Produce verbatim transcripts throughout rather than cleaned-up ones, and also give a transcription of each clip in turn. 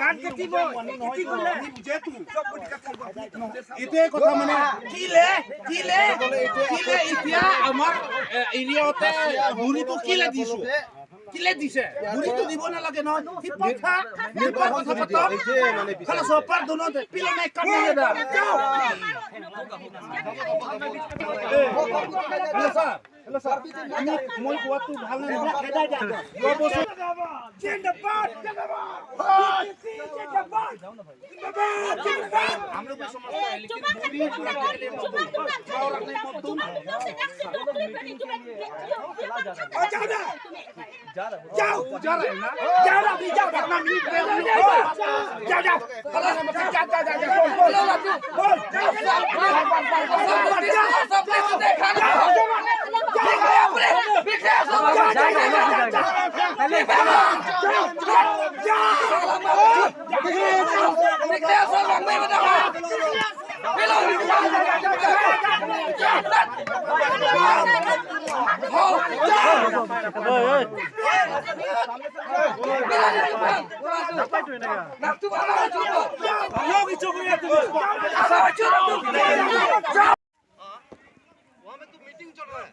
গান কাটিব, কাটিব লে। এইটোৱে কথা মানে, কিলে, কিলে, কিলে এতিয়া আমাৰ, এ, এৰিয়াতে বুঢ়ীটো কিলে দিছো? কিলে দিছে? বুঢ়ীটো দিব নালাগে নহয়। সি কথা, সি কথা পাতক। খালি চপাৰ দুনো দে, পিলো নাই কাম নাই দা। এ, হেল্ল' ছাৰ, হেল্ল' ছাৰ, আমি, মই কোৱাটো ভাল নে নহয়? জিন্দাবাদ! জিন্দাবাদ! हम लोग भी समझता है, लेकिन बुढ़ी को रखने के लिए मत दो। और रखने मत दो। जाओ, जाओ। जा रहा है ना? जाओ ना, अभी जाओ ना। कितना मिनट रह गया? जाओ, जाओ। खलास, जा, जा, जा, जा। बोल, बोल, बोल, बोल। वहाँ में तो मीटिंग चल रहा है।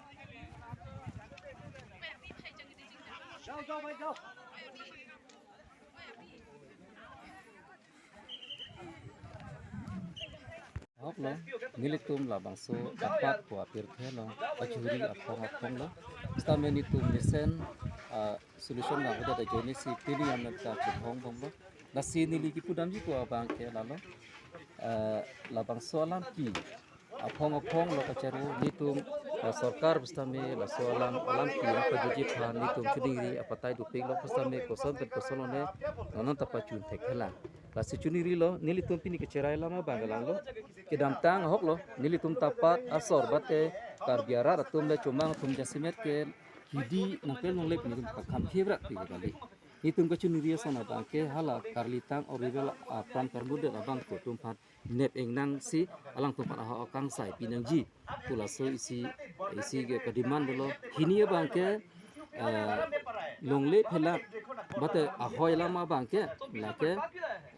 जाओ, जाओ भाई, जाओ। Ahok lo, nelitum labangso apat pu apirthe lo, pachuri aphong aphong lo. Sitame nelitum mesen, ah, solution nangkok ajoine si pini amen ta chethong bom lo. Lasi neli kipudamji pu abang ke lalo. Eh, labangso alam ke aphong aphong lo kacharo nelitum, eh, sorkar pusitame laso alam, alam ke nangpajuji aphan nelitum chiningri apatai dopik lo pusitame koson pen koson lone non non ta pachun thek helang. Lasi chiningri lo, nelitum pini kacherai alam abang lang lo. Kedamtang ahok lo, nelitum ta apat asor bate Karbi arat atum le chomang atum jasemet ke hidi nangkel nonglep nelitum kakham phevrak pi kali. Nelitum kachiningri ason abang ke hala karlitang orivel apran karmudet abang ko atum aphan nep engnang si alangtum aphan ahok akangsai pinangji pu laso isi, isi ke kademand lo. Hini abang ke, eh, longle phelak bate ahoi alam abang ke lake,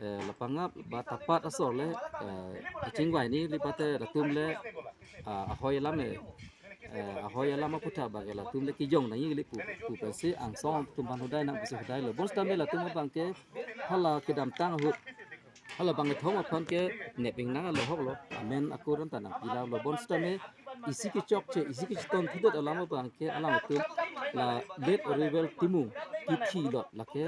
eh, lapangap ba ta apat asor le, eh, kachingvai neli bate latum le, ah, ahoi alam, eh, eh, ahoi alam aputhak abang ke latum le kijong nangji le pu, pu pensi angsong atum aphan hodai nang pusi hodai lo. Bonsitame latum abang ke hala kedamtang ahut hala bangkethom aphan ke nep engnang alo ahok lo, amen akur an ta nangpi la lo. Bonsitame isi kechokche, isi kechetong thudet alam abang ke alangtum la late Oriwel Timung kithi lo, lake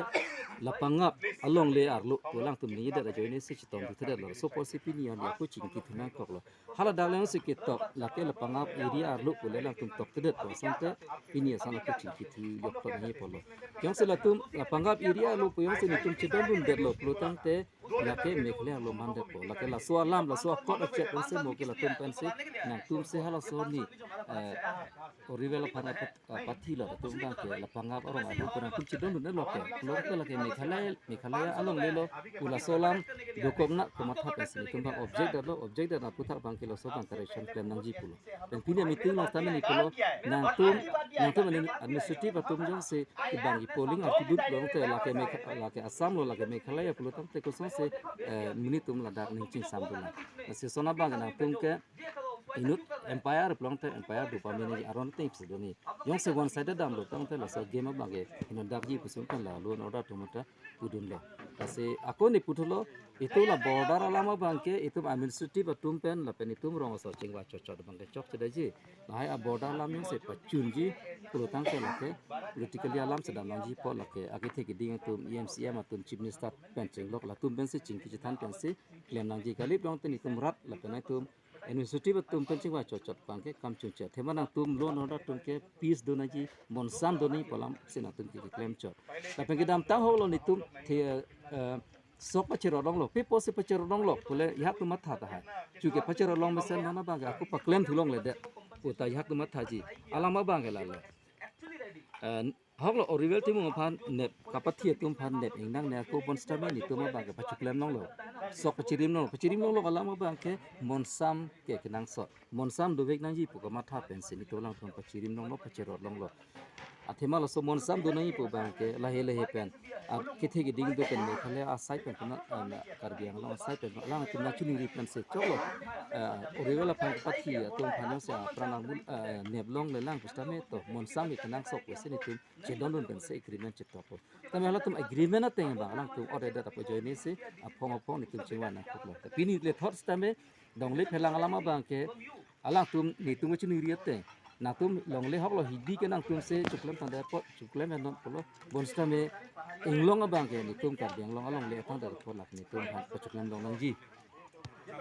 lapangap alongle arlo pu alangtum ningjedet ajoine si chetong thudet lo. Laso apotsi pini an ako chingki thu nangkok lo. Hala dak le si ketok, lake lapangap area arlo pu le alangtum tok thudet lo, asonte pini ason ako chingki thu yok thot ni pulo. Jongsi latum lapangap area arlo pu jongsi nelitum chedondundet lo pulo tangte lake Meghalaya arlo mandet po. Lake laso alam, laso akot achet pensi mo ke latum pensi nangtum si halaso ni, eh, Oriwel aphan apat, apathi lo latum abang ke lapangap arong arlo pu nangtum chedondundet lo ke. Lo ke lake Meghalaya, Meghalaya alongle lo pu laso alam dokok nang pu matha pensi nelitum abang object det lo, object det aputhak abang ke laso abang correction klem nangji pulo. Pen pini meeting lo tame neli pulo, nangtum, nangtum admin-, administrative atum jongsi kebang ke polling arti dut lo te lake Megha-, lake Assam lo, lake Meghalaya pulo tangte kosonsi, eh, nelitum ladak ning chingsam dun. Lasi lason abang nangtum ke inut umpire pulo tangte umpire do pame nangji aron te ipsi doni. Jongsi one sided damlo tangte laso game abang ke inut dakji pusung kan la law and order atum ta pudun lo. Lasi ako neli puthulo, itum la border alam abang ke itum administrative atum pen lapen itum rong asor chingvai chotchot abang ke chokche detji. Lahai a border alam jongsi pachunji pulo tangte lake politically alam si dam nangji apot lake akethe keding atum E M C M atum Chief Minister pen chenglok latum pensi chingki chethan pensi klem nangji kali pulo tangte nelitum rat lapen itum administrative atum pen chingvai chotchot abang ke kam chunche. Athema nangtum law and order atum ke peace do nangji, monsam do nangji pu alam si nangtum ke keklem chot. Lapen kedamtang ahok lo nelitum the, eh, sok pacherot longlo, pi apotsi pacherot longlo pule ejak atum matha tahai. Chuke pacherot long mesen non abang ke ako paklem thu longledet pu ta ejak atum mathaji. Alam abang ke lalo. Eh, ahok lo Oriwel Timung aphan nep, kapathi atum aphan nep engnang ne ako bonsitame nelitum abang ke pachuklem longlo. Sok pachirim longlo, pachirim longlo alam abang ke monsam ke kenangsot. Monsam dovek nangji pu kamatha pensi nelitum alangtum pachirim longlo, pacherot longlo. Athema laso monsam do nangji pu abang ke lahei lahei pen, ah, kethe keding do pen Meghalaya asai pen pen, ah, Karbi Anglong asai pen alangtum nangchiningri pensi choklo. Ah, ore ave aphan kepathi atum aphan jongsi apran armul, ah, neplongle lang pusitame to monsam ke kenangsot pusi netum chedondun pensi agreement chetokpo. Tame halatum agreement ateng abang alangtum order apo ajoinesi aphong aphong netum chingvai nangkoklo. Pini le thot sitame longle phelang alam abang ke alangtum netum kachiningri ateng. Nangtum longle hoklo hidi ke nangtumsi choklem tangdet apot choklem non pulo. Bonsitame inglong abang ke netum Karbi Anglong alongle tangdet apot lake netum aphan pachoklem long nangji.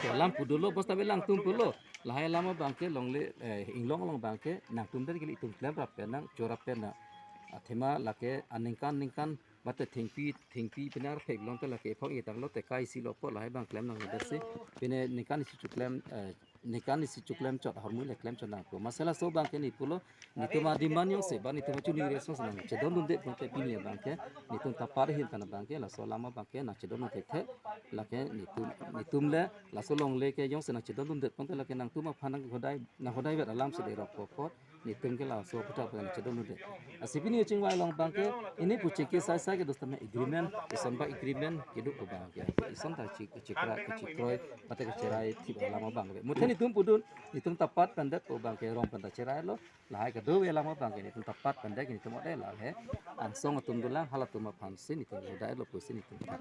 To alam pu dolo bonsitame alangtum pulo. Lahei alam abang ke longle, eh, inglong along abang ke nangtum den ke ilitum klemrap pen nang chorap pen nang. Athema lake aningkan ningkan mate thengpi thengpi pine arphek long te lake ephong etang lo te kaisi lo apot lahei abang klem nangdetsi pine ningkan isi choklem, eh, ningkan isi choklem chot ahormu le klem chot nangpo. Amatsi laso abang ke ne pulo netum ademand jongsi ba netum achiningri asonsi nangchedondundet pulote pini abang ke netum tapat ahin pen abang ke laso alam abang ke nangchedondun thekthe. Lake netum netum le laso longle ke jongsi nangchedondundet pulote lake nangtum aphan nanghodai nanghodai vet alamsi derokpo apot netum ke laso aputhak pen nangchedondundet. Lasi pini chingvai along abang ke ili pu chingki sai sai kedo sitame agreement, eson ba agreement kedo pu abang ke eson ta chi chikra chikroi mate kacherai thip alam abang ke. Muthe netum pudun netum tapat pendet pu abang ke rong pen ta cherailo. Lahei kedo ave alam abang ke netum tapat pendet ke netum ode lahei angsong atum dolang halatum aphansi netum hodailo pusi netum tapat.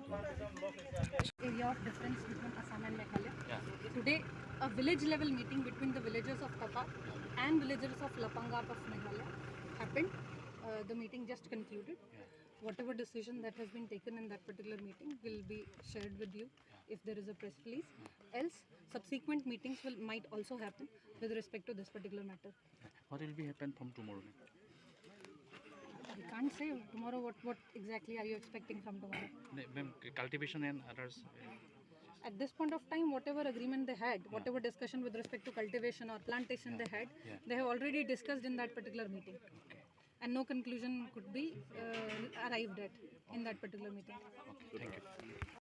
Area of difference between Assam and Meghalaya. Yeah. Today, a village level meeting between the villagers of Tapa and villagers of Lapangap of Meghalaya happened. Uh, the meeting just concluded. Yeah. Whatever decision that has been taken in that particular meeting will be shared with you if there is a press release. Else, subsequent meetings will might also happen with respect to this particular matter. What will be happen from tomorrow? I can't say tomorrow what, what exactly are you expecting from tomorrow. No, ma'am, cultivation and others. At this point of time, whatever agreement they had, whatever discussion with respect to cultivation or plantation they had, yeah, they have already discussed in that particular meeting. Okay. And no conclusion could be uh, arrived at in that particular meeting. Okay, thank you.